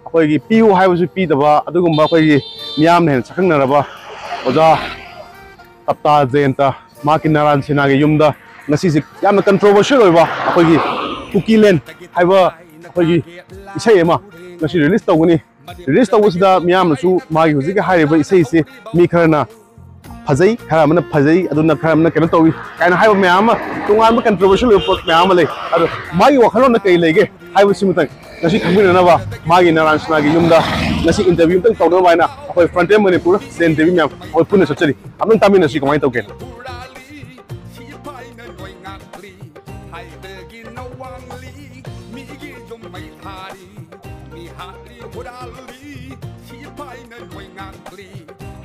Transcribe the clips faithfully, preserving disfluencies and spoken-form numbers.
ꯑꯩꯈꯣꯏꯒꯤ ꯄꯤꯌꯨ ꯍꯥꯏꯕꯁꯨ ꯄꯤꯗꯕ, ꯑꯗꯨꯒꯨꯝꯕ ꯑꯩꯈꯣꯏꯒꯤ ꯃꯤꯌꯥꯝꯅ ꯍꯦꯟꯅ ꯁꯛꯈꯪꯅꯔꯕ ꯑꯣꯖꯥ ꯇꯞꯇꯥ ꯖꯌꯟꯇ, ꯃꯍꯥꯛꯀꯤ ꯅꯥꯔꯥꯟ ꯁꯦꯅꯥꯒꯤ ꯌꯨꯝꯗ ꯉꯁꯤꯁꯦ ꯌꯥꯝꯅ controversial ꯑꯣꯏꯕ ꯑꯩꯈꯣꯏꯒꯤ ꯀꯨꯀꯤꯂꯦꯟ ꯍꯥꯏꯕ ꯑꯩꯈꯣꯏꯒꯤ ꯏꯁꯩ ꯑꯃ ꯉꯁꯤ release ꯇꯧꯒꯅꯤ꯫ Release ꯇꯧꯕꯁꯤꯗ ꯃꯤꯌꯥꯝꯅꯁꯨ ꯃꯥꯒꯤ ꯍꯧꯖꯤꯛꯀꯤ ꯍꯥꯏꯔꯤꯕ ꯏꯁꯩꯁꯤ ꯃꯤ ꯈꯔꯅ ꯐꯖꯩ, ꯈꯔ ꯑꯃꯅ ꯐꯖꯩ, ꯑꯗꯨꯅ ꯈꯔ ꯑꯃꯅ ꯀꯩꯅꯣ ꯇꯧꯏ ꯀꯥꯏꯅ ꯍꯥꯏꯕ ꯃꯌꯥꯝ ꯑꯃ, ꯇꯣꯉꯥꯟꯕ controversial ꯑꯣꯏꯕ ꯄꯣꯠ ꯃꯌꯥꯝ ꯑꯃ ꯂꯩ꯫ ꯑꯗꯣ ꯃꯥꯒꯤ ꯋꯥꯈꯜꯂꯣꯟꯗ ꯀꯔꯤ ꯂꯩꯒꯦ ꯍꯥꯏꯕꯁꯤꯃꯇꯪ ꯉꯁꯤ ꯈꯪꯃꯤꯟꯅꯅꯕ ꯃꯥꯒꯤ ꯅꯥꯔꯥꯟ ꯁꯦꯅꯥꯒꯤ ꯌꯨꯝꯗ ꯉꯁꯤ interview ꯑꯃꯇꯪ ꯇꯧꯅꯕ ꯍꯥꯏꯅ ꯑꯩꯈꯣꯏ Frontier Manipur ꯖꯌꯟꯇ ꯗꯦꯕꯤ ꯃꯌꯥꯝ ꯑꯩꯈꯣꯏ ꯄꯨꯟꯅ ꯆꯠꯆꯔꯤ꯫ ꯑꯃꯇꯪ ꯇꯥꯃꯤꯟꯅꯁꯤ ꯀꯃꯥꯏꯅ ꯇꯧꯒꯦ꯫ ꯁꯤꯐꯥꯏꯅ ꯅꯣꯏ ꯉꯥꯛꯂꯤ, ꯍꯥꯏꯗꯒꯤ ꯅꯋꯥꯡꯂꯤ, ꯃꯤꯒꯤ ꯌꯨꯝ ꯃꯩ ꯊꯥꯔꯤ, ꯃꯤ ꯍꯥꯠꯂꯤ ꯍꯨꯔꯥꯜꯂꯤ, ꯁꯤꯐꯥꯏꯅ ꯅꯣꯏ ꯉꯥꯛꯂꯤ,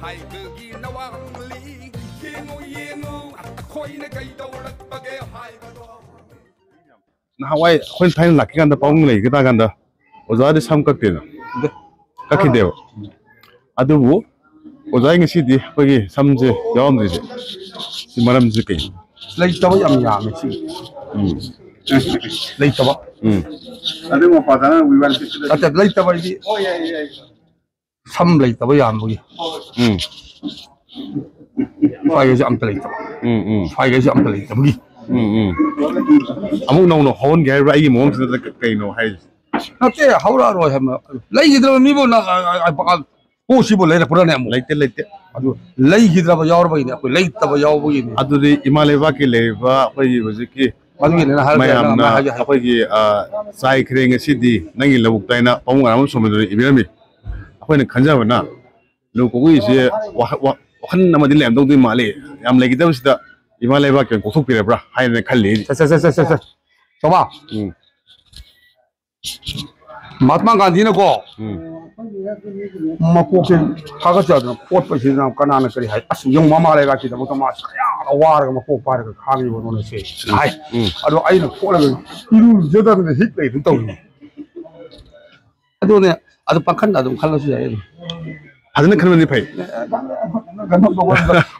ꯍꯥꯏꯗꯒꯤ ꯅꯋꯥꯡꯂꯤ, ꯌꯦꯡꯉꯨ ꯌꯦꯡꯉꯨ ꯑꯩꯈꯣꯏꯅ ꯀꯩꯗꯧꯔꯛꯄꯒꯦ ꯍꯥꯏꯕꯗꯣ꯫ ꯅꯍꯥꯟꯋꯥꯏ ꯑꯩꯈꯣꯏꯅ ꯊꯥꯏꯅ ꯂꯥꯛꯈꯤ ꯀꯥꯟꯗ ꯄꯥꯕꯨꯡ ꯂꯩꯒꯦ ꯇꯥ ꯀꯥꯟꯗ ꯑꯣꯖꯥꯗꯤ ꯁꯝ ꯀꯛꯇꯦꯅ꯫ ꯀꯛꯈꯤꯗꯦꯕ꯫ ꯑꯗꯨꯕꯨ ꯑꯣꯖꯥ ꯉꯁꯤꯗꯤ ꯑꯩꯈꯣꯏꯒꯤ ꯁꯝꯁꯦ ꯌꯥꯎꯔꯝꯗ꯭ꯔꯤꯁꯦ, ꯁꯤ ꯃꯔꯝꯁꯦ ꯀꯩꯅꯣ? ꯂꯩꯇꯕ ꯌꯥꯝ ꯌꯥꯝꯃꯦ ꯁꯤ꯫ ꯎꯝ꯫ ꯂꯩꯇꯕ꯫ ꯎꯝ꯫ ꯑꯗꯨ ꯃꯄꯥꯗꯅ ꯋꯤꯋꯥꯟ ꯅꯠꯇꯦ, ꯂꯩꯇꯕ ꯍꯥꯏꯗꯤ ꯁꯝ ꯂꯩꯇꯕ ꯌꯥꯝꯕꯒꯤ꯫ ꯎꯝ꯫ ꯁ꯭ꯋꯥꯏꯒꯁꯦ ꯑꯝꯇ ꯂꯩꯇꯕ꯫ ꯎꯝ, ꯎꯝ꯫ ꯁ꯭ꯋꯥꯏꯒꯁꯦ ꯑꯝꯇ ꯂꯩꯇꯕꯒꯤ꯫ ꯎꯝ, ꯎꯝ꯫ ꯑꯃꯨꯛ ꯅꯧꯅ ꯍꯧꯍꯟꯒꯦ ꯍꯥꯏꯕ꯭ꯔꯥ? ꯑꯩꯒꯤ ꯃꯑꯣꯡꯁꯤꯗ ꯀ-, ꯀꯩꯅꯣ ꯍꯥꯏꯔꯤꯁꯦ? ꯅꯠꯇꯦ, ꯍꯧꯔꯛꯑꯔꯣꯏ ꯍꯥꯏꯕ꯫ ꯂꯩꯈꯤꯗ꯭ꯔꯕ ꯃꯤꯕꯨ ꯅ-, ꯑ, ꯑ, ꯑ, ꯄꯣꯠꯁꯤꯕꯨ ꯂꯩꯔꯛꯄ꯭ꯔꯥꯅꯦ ꯑꯃꯨꯛ? ꯂꯩꯇꯦ, ꯂꯩꯇꯦ꯫ ꯑꯗꯨ ꯂꯩꯈꯤꯗ꯭ꯔꯕ ꯌꯥꯎꯔꯕꯒꯤꯅꯦ, ꯑꯩꯈꯣꯏ ꯂꯩꯇꯕ ꯌꯥꯎꯕꯒꯤꯅꯦ꯫ ꯑꯗꯨꯗꯤ ꯏꯃꯥ ꯂꯩꯕꯥꯛꯀꯤ ꯂꯩꯔꯤꯕ ꯑꯩꯈꯣꯏꯒꯤ ꯍꯧꯖꯤꯛꯀꯤ ꯃꯗꯨꯒꯤꯅꯦ ꯅꯪ ꯍꯥꯏꯔꯛꯇ꯭ꯔꯦ, ꯅꯪ ꯃꯌꯥꯝꯅ ꯑꯃ ꯍꯥꯏꯒꯦ ꯍꯥꯏ-, ꯑꯩꯈꯣꯏꯒꯤ, ꯑ, ꯆꯥꯏꯈ꯭ꯔꯦ ꯉꯁꯤꯗꯤ ꯅꯪꯒꯤ ꯂꯧꯕꯨꯛꯇ ꯍꯥꯏꯅ ꯄꯥꯕꯨꯡ ꯑꯔꯥꯝꯕꯝ ꯁꯣꯝꯗꯅ ꯏꯕꯤꯔꯝꯃꯤ꯫ ꯑꯩꯈꯣꯏꯅ ꯈꯟꯖꯕꯅ ꯂꯨ ꯀꯧꯕꯒꯤꯁꯦ ꯋꯥꯈ-, ꯋꯥ-, ꯋꯥꯈꯜ ꯑꯃꯗꯤ ꯂꯩꯔꯝꯗꯧꯗꯤ ꯃꯥꯜꯂꯤ꯫ ꯌꯥꯝ ꯂꯩꯈꯤꯗꯕꯁꯤꯗ ꯏꯃꯥ ꯂꯩꯕꯥꯛꯀꯤ ꯑꯣꯏꯅ ꯀꯣꯛꯊꯣꯛꯄꯤꯔꯕ꯭ꯔꯥ ꯍꯥꯏꯅ ꯈꯜꯂꯤ ꯑꯩꯗꯤ꯫ ꯁꯦ, ꯁꯦ, ꯁꯦ, ꯁꯦ, ꯁꯦ, ꯁꯦ꯫ ꯆꯥꯎꯕ꯫ ꯎꯝ꯫ ꯃꯍꯥꯠꯃꯥ ꯒꯥꯟꯙꯤꯅꯀꯣ ꯎꯝ꯫ ꯃꯀꯣꯛꯁꯦ ꯊꯥꯒꯠꯆꯗꯅ ꯈꯣꯠꯄꯁꯤꯗ ꯀꯅꯥꯅ ꯀꯔꯤ ꯍꯥꯏ? "ꯑꯁ, ꯌꯦꯡꯉꯨ, ꯃꯃꯥ ꯂꯩꯕꯥꯛꯀꯤꯗꯃꯛꯇ ꯃꯥ ꯀꯌꯥꯗ ꯋꯥꯔꯒ ꯃꯀꯣꯛ ꯄꯥꯏꯔꯒ ꯈꯥꯡꯉꯤꯕꯅꯣꯅꯦ ꯁꯦ" ꯍꯥꯏ꯫ ꯎꯝ꯫ ꯑꯗꯣ ꯑꯩꯅ ꯈꯣꯠꯂꯒ ꯏꯔꯨ ꯂꯨꯖꯗꯗꯅ ꯍꯤꯞ ꯂꯩ ꯑꯗꯨꯝ ꯇꯧꯔꯤꯅꯦ꯫ ꯑꯗꯨꯅꯦ, ꯑꯗꯨ ꯄꯥꯡꯈꯟꯗ ꯑꯗꯨꯝ ꯈꯜꯂꯁꯨ ꯌꯥꯏ꯫ ꯐꯖꯅ ꯈꯟꯕꯅꯗꯤ ꯐꯩ꯫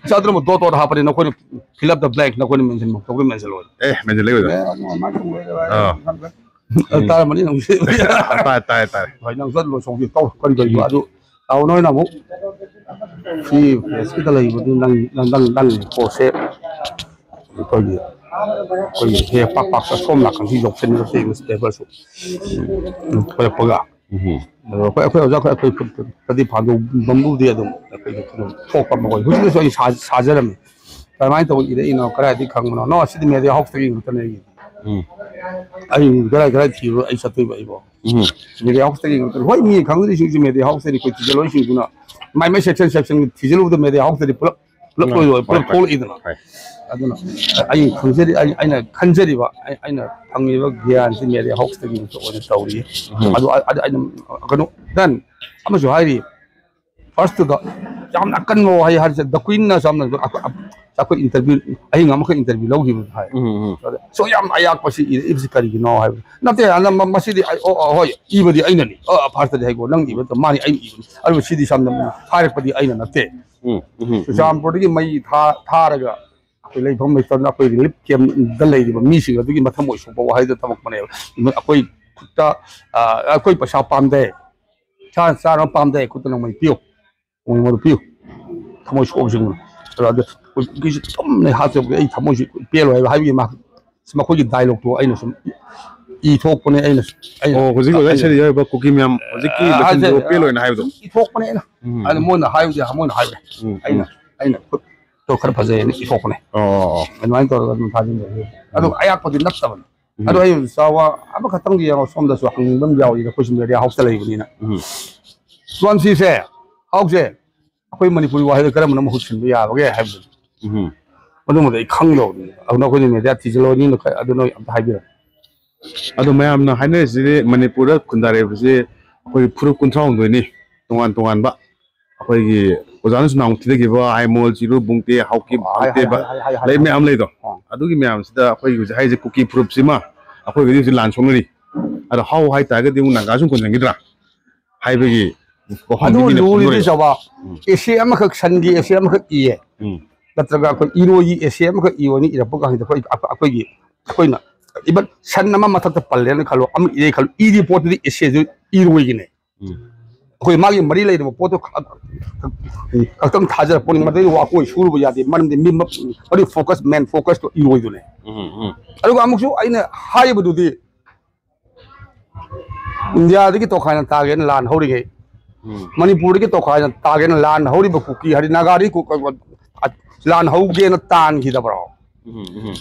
ꯑꯁ, ꯑꯗꯨꯅ ꯑꯃꯨꯛ dot dot ꯍꯥꯞꯄꯅꯤ, ꯅꯈꯣꯏꯅ fill up the blank, ꯅꯈꯣꯏꯅ mention ꯃꯛꯇꯧꯗ mention ꯑꯣꯏ꯫ ꯑꯦ, mention ꯂꯩ ꯑꯣꯏꯗ꯫ ꯑꯦ, ꯑꯗꯨ ꯑꯗꯨꯃꯥꯏꯅ ꯇꯧꯕ ꯑꯣꯏꯔꯦ꯫ ꯑꯥ꯫ ꯇꯥꯔꯝꯃꯅꯤ ꯅꯪꯁꯨ꯫ ꯇꯥꯏ ꯇꯥꯏ ꯇꯥꯏ꯫ ꯍꯣꯏ, ꯅꯪ ꯆꯠꯂꯣ, ꯁꯣꯝꯒꯤ ꯇꯧ ꯀꯔꯤ ꯀꯔꯤ ꯑꯗꯨ ꯇꯥꯎ ꯅꯣꯏꯅ ꯑꯃꯨꯛ ꯁꯤ ꯄ꯭ꯔꯦꯁꯀꯤꯗ ꯂꯩꯕꯗꯨ ꯅꯪ ꯅꯪ ꯅꯪ ꯅꯪ ꯄꯣꯠꯁꯦ ꯑꯩꯈꯣꯏꯒꯤ ꯑꯩꯈꯣꯏꯒꯤ ꯍꯦꯛ ꯄꯥꯛ ꯄꯥꯛ ꯁꯣꯝ ꯅꯥꯀꯟꯁꯤ ꯌꯧꯁꯤꯟꯕ ꯇꯦꯕꯜꯁꯨ ꯊꯣꯏꯔꯛꯄꯒ ꯎꯝ ꯑꯗꯣ ꯑꯩꯈꯣꯏ ꯑꯩꯈꯣꯏ ꯑꯣꯖꯥ ꯑꯩꯈꯣꯏ ꯑꯩꯈꯣꯏ ꯄ꯭ꯔꯗꯤꯞ ꯐꯥꯟꯗꯧ ꯕꯝꯕꯨꯗꯤ ꯑꯗꯨꯝ ꯑꯩꯈꯣꯏꯒꯤ ꯑꯗꯨꯝ ꯊꯣꯛꯄ ꯃꯈꯣꯏ ꯍꯧꯖꯤꯛꯇꯁꯨ ꯑꯩ ꯁꯥ- ꯁꯥꯖꯔꯝꯃꯤ꯫ ꯀꯃꯥꯏꯅ ꯇꯧꯕ ꯏꯔꯛꯏꯅꯣ, ꯀꯗꯥꯏꯗꯒꯤ ꯈꯪꯕꯅꯣ? ꯅꯣ, ꯁꯤꯗꯤ ꯃꯦꯗꯤꯌꯥ ꯍꯥꯎꯁꯇꯒꯤ ꯉꯥꯛꯇꯅꯦ ꯑꯩꯒꯤꯗꯤ꯫ ꯎꯝ ꯑꯩ ꯈꯔ ꯈꯔ ꯊꯤꯔꯨꯔ ꯑꯩ ꯆꯠꯇꯣꯏꯕ ꯑꯩꯕꯣ꯫ ꯎꯝ ꯃꯦꯗꯤꯌꯥ ꯍꯥꯎꯁꯇꯒꯤ ꯉꯥꯛꯇꯅꯦ꯫ ꯍꯣꯏ, ꯃꯤ ꯈꯪꯗ꯭ꯔꯤꯁꯤꯡꯁꯨ ꯃꯦꯗꯤꯌꯥ ꯍꯥꯎꯁꯇꯗꯤ ꯑꯩꯈꯣꯏ ꯊꯤꯖꯤꯜꯂꯣꯏꯁꯤꯡꯗꯨꯅ ꯃꯥꯏ ꯃꯥꯏ ꯁꯦꯛꯁꯟ ꯁꯦꯛꯁꯟ ꯊꯤꯖꯤꯜꯂꯨꯕꯗ ꯃꯦꯗꯤꯌꯥ ꯍꯥꯎꯁꯇꯗꯤ ꯄꯨꯂꯞ ꯄꯨꯂꯞ ꯎꯝ, ꯂꯣꯏ ꯍꯣꯏ, ꯄꯨꯂꯞ ꯍꯣꯏ, ꯊꯣꯛꯂꯛꯏꯗꯅ꯫ ꯍꯣꯏ꯫ ꯑꯗꯨꯅ ꯑꯩ ꯈꯪꯖꯔꯤ ꯑꯩ- ꯑꯩꯅ ꯈꯟꯖꯔꯤꯕ ꯑꯩ- ꯑꯩꯅ ꯐꯪꯉꯤꯕ ꯒ꯭ꯌꯥꯟꯁꯤ ꯃꯦꯗꯤꯌꯥ ꯍꯥꯎꯁꯇꯒꯤ ꯑꯣꯏꯅ ꯇꯧꯔꯤ꯫ ꯎꯝ ꯑꯗꯨ ꯑ- ꯑꯗꯨ ꯑꯩꯅ ꯀꯩꯅꯣ ꯗꯟ ꯑꯃꯁꯨ ꯍꯥꯏꯔꯤ꯫ ꯐꯥꯔꯁꯇꯨꯗ ꯌꯥꯝꯅ ꯑꯀꯟꯕ ꯋꯥꯍꯩ ꯍꯥꯏꯔꯤꯁꯦ ꯗ ꯀ꯭ꯋꯤꯟꯅ ꯌꯥꯝꯅ ꯑꯩꯈꯣꯏ ꯏꯟꯇꯔꯚ꯭ꯌꯨ ꯑꯍꯤꯡ ꯑꯃꯈꯛ ꯏꯟꯇꯔꯚ꯭ꯌꯨ ꯂꯧꯈꯤꯕ ꯍꯥꯏ꯫ ꯎꯝ ꯎꯝ ꯑꯗ ꯁꯣ ꯌꯥꯝ ꯑꯌꯥꯛꯄꯁꯤ ꯏꯔꯛꯏꯕꯁꯤ ꯀꯔꯤꯒꯤꯅꯣ ꯍꯥꯏꯕ ꯅꯠꯇꯦ꯫ ꯑꯅꯝꯕ ꯃꯁꯤꯗꯤ ꯑꯩ ꯑꯣ ꯑꯣ ꯍꯣꯏ ꯏꯕꯗꯤ ꯑꯩꯅꯅꯤ꯫ ꯑ ꯐꯥꯔꯁꯇꯗꯤ ꯍꯥꯏꯀꯣ ꯅꯪ ꯏꯕ ꯅꯠꯇ ꯃꯥꯅꯤ ꯑꯩꯅ ꯏꯕꯅꯤ꯫ ꯑꯗꯨꯕꯨ ꯁꯤꯗꯤ ꯁꯝꯅ ꯍꯥꯏꯔꯛꯄꯗꯤ ꯑꯩꯅ ꯅꯠꯇꯦ꯫ ꯎꯝ ꯎꯝ ꯆꯨꯔꯆꯥꯟꯄꯨꯔꯗꯒꯤ ꯃꯩ ꯊꯥ- ꯊꯥꯔꯒ ꯑꯩꯈꯣꯏ ꯂꯩꯐꯝ ꯂꯩꯇꯗꯅ ꯑꯩꯈꯣꯏ ꯔꯤꯂꯤꯐ ꯀꯦꯝꯗ ꯂꯩꯔꯤꯕ ꯃꯤꯁꯤꯡ ꯑꯗꯨꯒꯤ ꯃꯊꯃꯣꯏ ꯁꯣꯛꯄ ꯋꯥꯍꯩꯗꯣ ꯊꯝꯃꯛꯄꯅꯦꯕ꯫ ꯑꯩꯈꯣꯏ ꯈꯨꯠꯇ ꯑ, ꯑꯩꯈꯣꯏ ꯄꯩꯁꯥ ꯄꯥꯝꯗꯦ, ꯆꯥ- ꯆꯥꯅꯕ ꯄꯥꯝꯗꯦ, ꯈꯨꯠꯇ ꯅꯣꯡꯃꯩ ꯄꯤꯌꯨ, ꯅꯣꯡꯃꯩ ꯃꯔꯨ ꯄꯤꯌꯨ, ꯊꯃꯣꯏ ꯁꯣꯛꯑꯕꯁꯤꯡꯗꯨꯅ꯫ ꯑꯗꯣ ꯑꯗꯨ ꯀꯨꯀꯤꯁꯤ ꯊꯝꯅ ꯍꯥꯠꯇꯕꯗ ꯑꯩ ꯊꯃꯣꯏꯁꯤ ꯄꯦꯜꯂꯣꯏ ꯍꯥꯏꯕ ꯍꯥꯏꯕꯒꯤ ꯃꯥ ꯃꯈꯣꯏꯒꯤ ꯗꯥꯏꯂꯣꯛꯇꯣ ꯑꯩꯅ ꯁꯨꯝ ꯏ ꯊꯣꯛꯄꯅꯦ꯫ ꯑꯩꯅ ꯑꯩꯅ ꯑꯣ ꯍꯧꯖꯤꯛ ꯑꯣꯖꯥ ꯑꯩꯅ- ꯏꯁꯩꯗ ꯌꯥꯎꯔꯤꯕ ꯀꯨꯀꯤ ꯃꯌꯥꯝ ꯍꯧꯖꯤꯛꯀꯤ ꯑ, ꯂꯩꯐꯝꯁꯤꯕꯨ ꯍꯥꯏꯁꯦ, ꯄꯦꯜꯂꯣꯏꯅ ꯍꯥꯏꯕꯗꯣ꯫ ꯁꯨꯝ ꯏ ꯊꯣꯛꯄꯅꯦ ꯑꯩꯅ꯫ ꯎꯝ, ꯑꯗꯨ ꯃꯣꯏꯅ ꯍꯥꯏꯕꯗꯤ ꯃꯣꯏꯅ ꯍꯥꯏꯕꯅꯦ꯫ ꯎꯝ, ꯑꯩꯅ ꯑꯩꯅ ꯈꯨꯠꯇꯣ ꯈꯔ ꯐꯖꯩꯅ ꯏꯊꯣꯛꯄꯅꯦ꯫ ꯑꯣ ꯑꯣ ꯑꯗꯨꯃꯥꯏꯅ ꯇꯧꯔꯒ ꯑꯗꯨꯝ ꯊꯥꯖꯤꯟꯖꯒꯦ꯫ ꯑꯗꯨ ꯑꯌꯥꯛꯄꯗꯤ ꯅꯠꯇꯕꯅꯤ꯫ ꯎꯝ. ꯑꯗꯨ ꯑꯩ ꯆꯥꯎꯕ ꯑꯃꯈꯛꯇꯪꯗꯤ ꯌꯦꯡꯉꯣ꯫ ꯁꯣꯝꯗꯁꯨ ꯍꯪꯅꯤꯡꯕ ꯑꯃ ꯌꯥꯎꯔꯤꯗ ꯑꯩꯈꯣꯏꯁꯨ ꯃꯦꯗꯤꯌꯥ ꯍꯥꯎꯁꯇ ꯂꯩꯕꯅꯤꯅ꯫ ꯎꯝ. ꯁꯤꯁꯦ ꯍꯥꯎꯁꯦ ꯑꯩꯈꯣꯏ ꯃꯅꯤꯄꯨꯔꯤ ꯋꯥꯍꯩꯗ ꯀꯔꯝꯕꯅ ꯃꯍꯨꯠ ꯁꯤꯟꯕ ꯌꯥꯕꯒꯦ ꯍꯥꯏꯕꯗꯨ ꯎꯝ. ꯑꯗꯨꯃꯗꯤ ꯑꯩ ꯈꯪꯗꯕꯅꯤ꯫ ꯑꯗꯨꯅ ꯑꯩꯈꯣꯏꯅ ꯃꯦꯗꯤꯌꯥ ꯊꯤꯖꯤꯜꯂꯣꯅꯤꯅ ꯑꯗꯨꯅ ꯑꯝꯇ ꯍꯥꯏꯕꯤꯔꯛꯑꯣ꯫ ꯑꯗꯣ ꯃꯌꯥꯝꯅ ꯍꯥꯏꯅꯔꯤꯁꯤꯗꯤ ꯃꯅꯤꯄꯨꯔꯗ ꯈꯨꯟꯗꯥꯔꯛꯏꯕꯁꯤ ꯑꯩꯈꯣꯏꯒꯤ ꯐꯨꯔꯨꯞ ꯀꯨꯟꯊ꯭ꯔꯥ ꯍꯨꯝꯗꯣꯏꯅꯤ꯫ ꯇꯣꯉꯥꯟ ꯇꯣꯉꯥꯟꯕ ꯑꯩꯈꯣꯏꯒꯤ ꯑꯣꯖꯥꯅꯁꯨ ꯅꯍꯥꯟ ꯊꯤꯖꯈꯤꯕ ꯑꯥꯏꯃꯣꯜ, ꯆꯤꯔꯨ, ꯕꯨꯡꯇꯦ, ꯍꯥꯎꯀꯤꯞ, ꯍꯥꯏ- ꯍꯥꯏ- ꯍꯥꯎꯇꯦꯕ, ꯍꯥꯏ- ꯍꯥꯏ- ꯍꯥꯏ- ꯂꯩ ꯃꯌꯥꯝ ꯂꯩꯗꯣ꯫ ꯑꯣ. ꯑꯗꯨꯒꯤ ꯃꯌꯥꯝꯁꯤꯗ ꯑꯩꯈꯣꯏꯒꯤ ꯍꯧꯖꯤꯛ ꯍꯥꯏꯔꯤꯁꯦ ꯀꯨꯀꯤ ꯐꯨꯔꯨꯞꯁꯤꯃ ꯑꯩꯈꯣꯏꯒꯗꯤ ꯍꯧꯖꯤꯛ ꯂꯥꯟ ꯁꯣꯛꯅꯔꯤ꯫ ꯑꯗꯣ ꯍꯥꯎ ꯍꯥꯏꯇꯥꯔꯒꯗꯤ ꯑꯃꯨꯛ ꯅꯥꯒꯥꯁꯨ ꯀꯣꯟꯁꯤꯟꯈꯤꯗ꯭ꯔꯥ ꯍꯥꯏꯕꯒꯤ ꯋꯥꯐꯝꯁꯤ ꯑꯗꯨ ꯃꯤꯅ ꯂꯨꯔꯤꯗꯤ ꯈꯪꯅꯔꯦꯕ꯫ ꯆꯥꯎꯕ ꯎꯝ. ꯑꯦꯁꯦ ꯑꯃꯈꯛ ꯁꯟꯒꯤ ꯑꯦꯁꯦ ꯑꯃꯈꯛ ꯏꯌꯦ꯫ ꯎꯝ. ꯅꯠꯇ꯭ꯔꯒ ꯑꯩꯈꯣꯏ ꯏꯔꯣꯏꯒꯤ ꯑꯦꯁꯦ ꯑꯃꯈꯛ ꯏꯌꯣꯅ ꯏꯔꯛꯄ ꯀꯥꯟꯁꯤꯗ ꯑꯩꯈꯣꯏ ꯑꯩꯈꯣꯏꯒꯤ ꯑꯩꯈꯣꯏꯅ ꯏꯕꯟ ꯁꯟ ꯑꯃ ꯃꯊꯛꯇ ꯄꯜꯂꯦꯅ ꯈꯜꯂꯣ, ꯑꯃ ꯏꯔꯦ ꯈꯜꯂꯣ, ꯏꯗꯤ ꯄꯣꯠꯇꯨꯗꯤ ꯑꯦꯁꯦꯁꯨ ꯏꯔꯣꯏꯒꯤꯅꯦ꯫ ꯎꯝ꯫ ꯑꯩꯈꯣꯏ ꯃꯥꯒꯤ ꯃꯔꯤ ꯂꯩꯅꯕ ꯄꯣꯠꯇꯣ ꯈ-, ꯈ-, ꯈꯛꯇꯪ ꯊꯥꯖꯔꯛꯄꯅꯤ, ꯃꯗꯩꯗ ꯋꯥꯀꯣꯏ ꯁꯨꯔꯨꯕ ꯌꯥꯗꯦ, ꯃꯔꯝꯗꯤ ꯃꯤ ꯃ-, ꯃꯔꯤ ꯐꯣꯀꯁ, ꯃꯦꯟ ꯐꯣꯀꯁꯇꯣ ꯏꯔꯣꯏꯗꯨꯅꯦ꯫ ꯎꯝ, ꯎꯝ꯫ ꯑꯗꯨꯒ ꯑꯃꯨꯛꯁꯨ ꯑꯩꯅ ꯍꯥꯏꯕꯗꯨꯗꯤ, ꯏꯟꯗꯤꯌꯥꯗꯒꯤ ꯇꯣꯈꯥꯏꯅ ꯇꯥꯒꯦꯅ ꯂꯥꯟ ꯍꯧꯔꯤꯉꯩ, ꯎꯝ꯫ ꯃꯅꯤꯄꯨꯔꯗꯒꯤ ꯇꯣꯈꯥꯏꯅ ꯇꯥꯒꯦꯅ ꯂꯥꯟ ꯍꯧꯔꯤꯕ ꯀꯨꯀꯤ ꯍꯥꯏꯗꯤ ꯅꯥꯒꯥꯗꯒꯤ ꯀꯨ-, ꯀ-, ꯀ-, ꯂꯥꯟ ꯍꯧꯒꯦꯅ ꯇꯥꯟꯈꯤꯗꯕ꯭ꯔꯣ? ꯎꯝ, ꯎꯝ꯫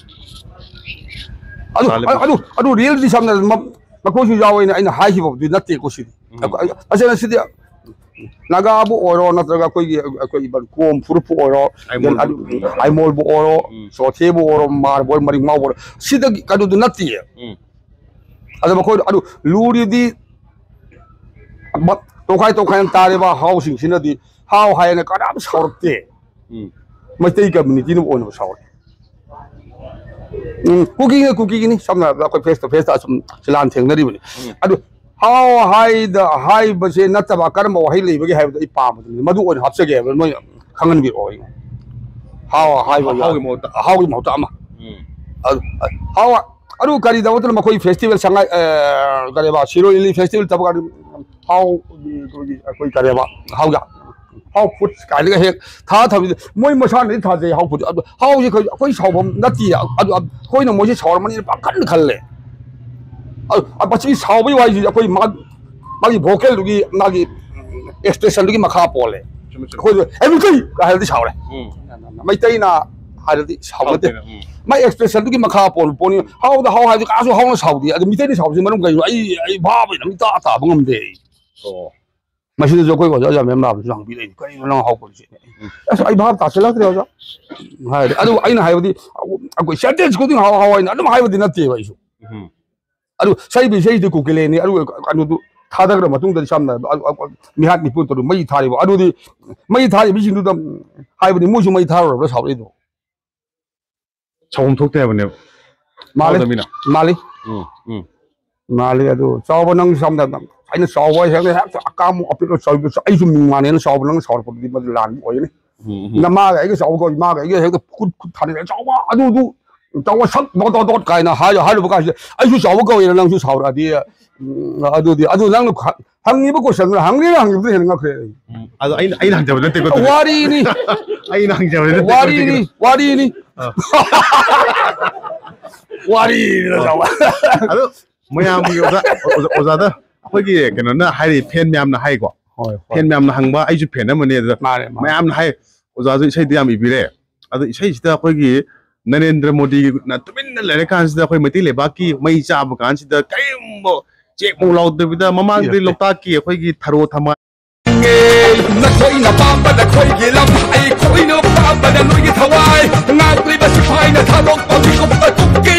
ꯑꯗꯨ, ꯇꯥꯜꯂꯦ ꯑꯗꯨ, ꯃꯣꯏꯁꯨ꯫ ꯑꯗꯨ, ꯑꯗꯨ ꯔꯤꯌꯦꯜꯗꯤ ꯁꯝꯅ ꯃ-, ꯃꯈꯣꯏꯁꯨ ꯌꯥꯎꯋꯦꯅ ꯑꯩꯅ ꯍꯥꯏꯈꯤꯕꯗꯨꯗꯤ ꯅꯠꯇꯦꯀꯣ ꯁꯤꯗꯤ꯫ ꯎꯝ꯫ ꯑꯩꯈꯣꯏ, ꯑꯁꯤꯅ ꯁꯤꯗꯤ ꯅꯥꯒꯥꯕꯨ ꯑꯣꯏꯔꯣ, ꯅꯠꯇ꯭ꯔꯒ ꯑꯩꯈꯣꯏꯒꯤ, ꯑꯩꯈꯣꯏ ꯏꯕꯟ ꯀꯣꯝ ꯐꯨꯔꯨꯞꯄꯨ ꯑꯣꯏꯔꯣ, ꯑꯥꯏꯃꯣꯜꯕꯨ ꯑꯗꯨ, ꯑꯣꯏꯔꯣ꯫ ꯑꯥꯏꯃꯣꯜꯕꯨ ꯑꯣꯏꯔꯣ, ꯎꯝ꯫ ꯆꯣꯊꯦꯕꯨ ꯑꯣꯏꯔꯣ, ꯃꯥꯔꯕꯣꯜ, ꯃꯔꯤꯡꯃꯥꯎꯕꯨ ꯑꯣꯏꯔꯣ, ꯁꯤꯗꯒꯤ ꯀꯩꯅꯣꯗꯨ ꯅꯠꯇꯤꯌꯦ꯫ ꯎꯝ꯫ ꯑꯗ ꯃꯈꯣꯏ ꯑꯗꯨ ꯂꯨꯔꯤꯗꯤ ꯃ-, ꯇꯣꯈꯥꯏ ꯇꯣꯈꯥꯏꯅ ꯇꯥꯔꯤꯕ ꯍꯥꯎꯁꯤꯡꯁꯤꯅꯗꯤ ꯍꯥꯎ ꯍꯥꯏꯅ ꯀꯅꯥꯝ ꯁꯥꯎꯔꯛꯇꯦ꯫ ꯎꯝ꯫ ꯃꯩꯇꯩ ꯀꯝꯃ꯭ꯌꯨꯅꯤꯇꯤꯅ ꯑꯣꯏꯅ ꯁꯥꯎꯔꯛꯑꯦ꯫ ꯎꯝ, ꯀꯨꯀꯤꯅ ꯀꯨꯀꯤꯒꯤꯅꯤ꯫ ꯁꯝꯅ ꯍꯥꯏꯔꯕꯗ ꯑꯩꯈꯣꯏ ꯐꯦꯁ ꯇꯨ ꯐꯦꯁꯇ ꯑꯁꯨꯝ ꯁꯤꯂꯥꯟ ꯊꯦꯡꯅꯔꯤꯕꯅꯤ꯫ ꯎꯝ꯫ ꯑꯗꯨ ꯍꯥꯎ ꯍꯥꯏꯗ ꯍꯥꯏꯕꯁꯦ ꯅꯠꯇꯕ ꯀꯔꯝꯕ ꯋꯥꯍꯩ ꯂꯩꯕꯒꯦ ꯍꯥꯏꯕꯗꯣ ꯑꯩ ꯄꯥꯝꯕꯗꯨꯅꯤ꯫ ꯃꯗꯨ ꯑꯣꯏꯅ ꯍꯥꯞꯆꯒꯦ ꯍꯥꯏꯕꯗꯣ ꯅꯣꯏ ꯈꯪꯍꯟꯕꯤꯔꯛꯑꯣ ꯑꯩꯉꯣꯟꯗ꯫ ꯍꯥꯎ ꯍꯥꯏꯕ ꯍꯥꯎꯒꯤ ꯌꯥ-, ꯃꯍꯨꯠꯇ꯫ ꯍꯥꯎꯒꯤ ꯃꯍꯨꯠꯇ ꯑꯃ꯫ ꯎꯝ꯫ ꯑꯗꯨ, ꯍꯥꯎ, ꯑꯗꯨ ꯀꯔꯤꯗꯧꯕꯗꯅ ꯃꯈꯣꯏ ꯐꯦꯁꯇꯤꯚꯦꯜ ꯁꯉꯥꯏ, ꯑ, ꯀꯔꯤꯕ, ꯁꯤꯔꯣꯏ ꯂꯤꯂꯤ ꯐꯦꯁꯇꯤꯚꯦꯜ ꯇꯧꯕ ꯀꯥꯟꯗ ꯍꯥꯎ, ꯑꯩꯈꯣꯏꯒꯤ, ꯑꯩꯈꯣꯏ ꯀꯔꯤꯕ, ꯍꯥꯎ ꯌꯥ-, ꯍꯥꯎ ꯐꯨꯗ ꯀꯥꯏꯅꯒ ꯍꯦꯛ ꯊꯥ ꯊꯝꯃꯤꯗꯣ, ꯃꯣꯏ ꯃꯁꯥꯅꯗꯤ ꯊꯥꯖꯩ ꯍꯥꯎ ꯐꯨꯗ꯫ ꯑꯗꯨ ꯍꯥꯎꯁꯦ ꯑꯩꯈꯣꯏ, ꯑꯩꯈꯣꯏ ꯁꯥꯎꯐꯝ ꯅꯠꯇꯦ꯫ ꯑꯗꯨ ꯑꯩꯈꯣꯏꯅ ꯃꯣꯏꯁꯦ ꯁꯥꯎꯔꯝꯃꯅꯤꯅ ꯄꯥꯈꯠ ꯈꯜꯂꯦ꯫ ꯑꯗꯨ, ꯑ, ꯃꯁꯤꯒꯤ ꯁꯥꯎꯕꯒꯤ ꯋꯥꯍꯩꯁꯤꯗꯤ ꯑꯩꯈꯣꯏ ꯃꯥ-, ꯃꯥꯒꯤ ꯚꯣꯀꯦꯜꯗꯨꯒꯤ, ꯃꯥꯒꯤ ꯑꯦꯛꯁꯄ꯭ꯔꯦꯁꯟꯗꯨꯒꯤ ꯃꯈꯥ ꯄꯣꯜꯂꯦ꯫ ꯆꯨꯝꯃꯦ, ꯆꯨꯝꯃꯦ꯫ ꯑꯩꯈꯣꯏꯗꯣ "ꯑꯦ, ꯃꯤꯇꯩ!" ꯀꯥꯏ ꯍꯥꯏꯔꯗꯤ ꯁꯥꯎꯔꯦ꯫ ꯎꯝ꯫ ꯃꯩꯇꯩꯅ ꯍꯥꯏꯔꯗꯤ ꯁꯥꯎ ꯅꯠꯇꯦ꯫ ꯁꯥꯎꯗꯦꯅ, ꯎꯝ꯫ ꯃꯥꯏ ꯑꯦꯛꯁꯄ꯭ꯔꯦꯁꯟꯗꯨꯒꯤ ꯃꯈꯥ ꯄꯣꯟ-, ꯄꯣꯟꯅꯤ꯫ ꯍꯥꯎꯗ ꯍꯥꯎ ꯍꯥꯏꯔꯗꯤ ꯀꯅꯥꯁꯨ ꯍꯥꯎꯅ ꯁꯥꯎꯗꯦ꯫ ꯑꯗꯨ ꯃꯤꯇꯩꯅ ꯁꯥꯎꯕꯁꯤ ꯃꯔꯝ ꯀꯩꯅꯣ? ꯑꯩ, ꯑꯩ ꯚꯥꯕ ꯑꯣꯏꯅ ꯑꯝꯇ ꯇꯥꯕ ꯉꯝꯗꯦ ꯑꯩ꯫ ꯑꯣ꯫ ꯃꯁꯤꯗꯁꯨ ꯑꯩꯈꯣꯏ ꯑꯣꯖꯥ, ꯑꯣꯖꯥ ꯃꯌꯥꯝ ꯂꯥꯛꯄꯁꯨ ꯍꯪꯕꯤꯔꯛꯏ, "ꯀꯩꯅꯣ ꯅꯪ ꯍꯥꯎ ꯀꯧꯔꯤꯁꯦ?" ꯎꯝ꯫ ꯑꯁ, ꯑꯩ ꯚꯥꯞ ꯇꯥꯁꯤꯜꯂꯛꯇ꯭ꯔꯦ ꯑꯣꯖꯥ꯫ ꯍꯥꯏꯔꯗꯤ, ꯑꯗꯨ ꯑꯩꯅ ꯍꯥꯏꯕꯗꯤ, ꯑꯩꯈꯣꯏ ꯁꯦꯟꯇꯦꯟꯁ ꯈꯨꯗꯤꯡ ꯍꯥꯎ ꯍꯥꯎ ꯍꯥꯏꯅ ꯑꯗꯨꯝ ꯍꯥꯏꯕꯗꯤ ꯅꯠꯇꯦꯕ ꯑꯩꯁꯨ꯫ ꯎꯝ꯫ ꯑꯗꯨ ꯁꯛꯏꯕ ꯏꯁꯩꯗꯨ ꯀꯨꯀꯤꯂꯦꯟꯅꯤ꯫ ꯑꯗꯨ ꯀꯩꯅꯣꯗꯨ ꯊꯥꯗꯈ꯭ꯔ ꯃꯇꯨꯡꯗꯗꯤ ꯁꯝꯅ ꯍꯥꯏꯔꯕꯗ, ꯑ, ꯑ, ꯃꯤꯍꯥꯠ ꯃꯤꯄꯨꯟ ꯇꯧꯔꯤ ꯃꯩ ꯊꯥꯔꯤꯕ꯫ ꯑꯗꯨꯗꯤ ꯃꯩ ꯊꯥꯔꯤꯕꯁꯤꯡꯗꯨꯗ ꯍꯥꯏꯕꯗꯤ ꯃꯣꯏꯁꯨ ꯃꯩ ꯊꯥꯔꯨꯔꯕ꯭ꯔꯥ ꯁꯥꯎꯔꯛꯏꯗꯣ? ꯁꯥꯎꯐꯝ ꯊꯣꯛꯇꯦ ꯍꯥꯏꯕꯅꯦꯕ꯫ ꯃꯥꯜꯂꯤ꯫ ꯁꯥꯎꯗꯕꯅꯤꯅ꯫ ꯃꯥꯜꯂꯤ꯫ ꯎꯝ, ꯎꯝ꯫ ꯃꯥꯜꯂꯤ꯫ ꯑꯗꯨ ꯆꯥꯎꯕ ꯅꯪ ꯁꯝꯅ ꯑꯩꯅ ꯆꯥꯎꯕ ꯍꯥꯏꯁꯦ ꯍꯦꯛꯇ ꯑꯀꯥꯝ ꯑꯄꯤꯛꯄ ꯆꯥꯎꯕ ꯑꯩꯁꯨ ꯃꯤꯡ ꯃꯥꯟꯅꯦꯅ ꯆꯥꯎꯕ ꯅꯪꯅ ꯁꯥꯎꯔꯛꯄꯗꯨꯗꯤ ꯃꯗꯨ ꯂꯥꯟꯕ ꯑꯣꯏꯒꯅꯤ꯫ ꯎꯝ, ꯎꯝ꯫ ꯅꯃꯥꯒ ꯑꯩꯒ ꯆꯥꯎꯕ ꯀꯧꯏ, ꯃꯥꯒ ꯑꯩꯒ ꯍꯦꯛꯇ ꯈꯨꯠ, ꯈꯨꯠ ꯊꯥꯅꯔꯦ꯫ ꯆꯥꯎꯕ ꯑꯗꯨꯗꯨ ꯆꯥꯎꯕ ꯁꯛ ꯗꯣꯠ ꯗꯣꯠ ꯗꯣꯠ ꯀꯥꯏꯅ ꯍꯥꯏ-, ꯍꯥꯏꯔꯨꯕ ꯀꯥꯟꯁꯤꯗ ꯑꯩꯁꯨ ꯆꯥꯎꯕ ꯀꯧꯋꯦꯅ ꯅꯪꯁꯨ ꯁꯥꯎꯔꯛꯑꯗꯤ, ꯎꯝ, ꯑꯗꯨꯗꯤ, ꯑꯗꯨ ꯅꯪꯅ ꯈ-, ꯍꯪꯉꯤꯕ question ꯗꯨꯅ ꯍꯪꯉꯤꯔ ꯍꯪꯉꯤꯕꯗꯨꯅ ꯍꯦꯟꯅ ꯉꯛꯈ꯭ꯔꯦ ꯑꯩ꯫ ꯎꯝ, ꯑꯗꯣ ꯑꯩꯅ, ꯑꯩꯅ ꯍꯪꯖꯕ ꯅꯠꯇꯦꯀꯣ, ꯑꯗꯨꯗꯤ꯫ ꯋꯥꯔꯤꯅꯤ꯫ ꯑꯩꯅ ꯍꯪꯖꯕ ꯅꯠꯇꯦꯀꯣ, ꯋꯥꯔꯤꯅꯤ, ꯑꯗꯨꯗꯤ꯫ ꯋꯥꯔꯤꯅꯤ꯫ ꯑꯥ꯫ ꯋꯥꯔꯤꯅꯤ, ꯑꯥ꯫ ꯆꯥꯎꯕ꯫ ꯑꯗꯣ ꯃꯌꯥꯝꯒꯤ ꯑꯣꯖꯥ, ꯑꯣꯖꯥ, ꯑꯣꯖꯥꯗ ꯑꯩꯈꯣꯏꯒꯤ ꯀꯩꯅꯣꯅ ꯍꯥꯏꯔꯤ, fan ꯃꯌꯥꯝꯅ ꯍꯥꯏꯀꯣ꯫ ꯍꯣꯏ, ꯍꯣꯏ꯫ Fan ꯃꯌꯥꯝꯅ ꯍꯪꯕ, ꯑꯩꯁꯨ fan ꯑꯃꯅꯤ꯫ ꯑꯗꯨꯗ ꯃꯥꯅꯦ, ꯃꯥꯅꯦ꯫ ꯃꯌꯥꯝꯅ ꯍꯥꯏ, "ꯑꯣꯖꯥꯁꯨ ꯏꯁꯩꯗꯤ ꯌꯥꯝ ꯏꯕꯤꯔꯦ, ꯑꯗꯣ ꯏꯁꯩꯁꯤꯗ ꯑꯩꯈꯣꯏꯒꯤ ꯅꯔꯦꯟꯗ꯭ꯔ ꯃꯣꯗꯤꯅ ꯇꯨꯃꯤꯟꯅ ꯂꯩꯔꯀꯥꯟꯁꯤꯗ ꯑꯩꯈꯣꯏ ꯃꯩꯇꯩ ꯂꯩꯕꯥꯛꯀꯤ ꯃꯩ ꯆꯥꯕ ꯀꯥꯟꯁꯤꯗ ꯀꯔꯤꯒꯨꯝꯕ ꯆꯦꯛ ꯃꯧ ꯂꯥꯎꯗꯕꯤꯗ ꯃꯃꯥꯡꯗꯗꯤ ꯌꯦꯞꯄꯦ꯫ ꯂꯣꯛꯇꯥꯛꯀꯤ ꯑꯩꯈꯣꯏꯒꯤ ꯊꯔꯣ ꯊꯝꯕꯥꯜ" ꯅꯈꯣꯏꯅ ꯄꯥꯝꯕ ꯅꯈꯣꯏꯒꯤ ꯂꯝ, ꯑꯩꯈꯣꯏꯅ ꯄꯥꯝꯕꯅ ꯅꯣꯏꯒꯤ ꯊꯋꯥꯏ꯫ ꯉꯥꯛꯂꯤꯕ ꯁꯤꯐꯥꯏꯅ ꯊꯥꯗꯣꯛꯄ ꯃꯤꯀꯨꯞ ꯑꯗꯨꯒꯤ